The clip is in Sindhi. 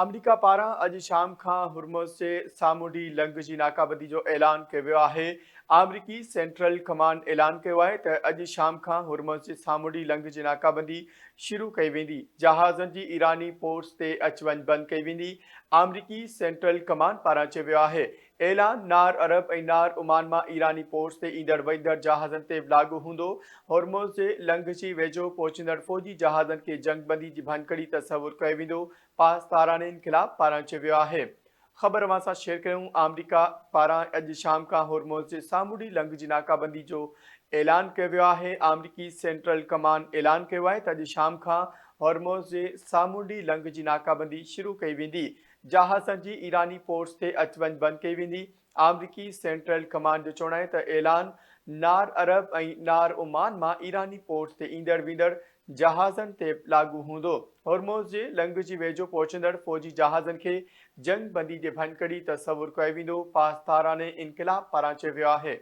آمريڪا پاران اڄ شام کان هرمز جي سامونڊي لنگهه جي ناڪابندي جو اعلان ڪيو ويو آهي. آمريڪي سينٽرل ڪمانڊ اعلان ڪيو آهي ته اڄ شام کان هرمز جي سامونڊي لنگهه جي ناڪابندي شروع ڪئي ويندي، جهازن جي ايراني پورٽس تي اچ وڃ بند ڪئي ويندي. آمريڪي سينٽرل ڪمانڊ پاران چيو ويو آهي اعلان نار عرب ۽ نار عمان مان ايراني پورٽس تي ايندڙ ويندڙ جهازن تي به لاڳو هوندو. هرمز جي لنگهه جي ويجهو پهچندڙ فوجي جهازن کي جنگ بندي جي ڀڃڪڙي تصور ڪيو ويندو، پاسداران انقلاب پاران چيو ويو آهي. خبر اوهان سان شيئر ڪيون آمريڪا پاران اڄ شام کان هرمز جي سامونڊي لنگهه جي ناڪابندي جو اعلان ڪيو ويو آهي. آمريڪي سينٽرل ڪمان اعلان ڪيو آهي ته اڄ شام کان هرمز جي سامونڊي لنگهه جي ناڪابندي شروع ڪئي ويندي. جهازن جي ايراني پورٽس تي اچ وڃ بند ڪئي ويندي. آمريڪي سينٽرل ڪمانڊ جو چوڻ آهي ته اعلان نار عرب ۽ نار عمان مان ايراني پورٽس تي ايندڙ ويندڙ جهازن تي به لاڳو هوندو. هرمز جي لنگهه جي ويجهو پهچندڙ فوجي جهازن کي جنگ بندي جي ڀڃڪڙي تصور ڪيو ويندو، پاسداران انقلاب پاران چيو ويو آهي.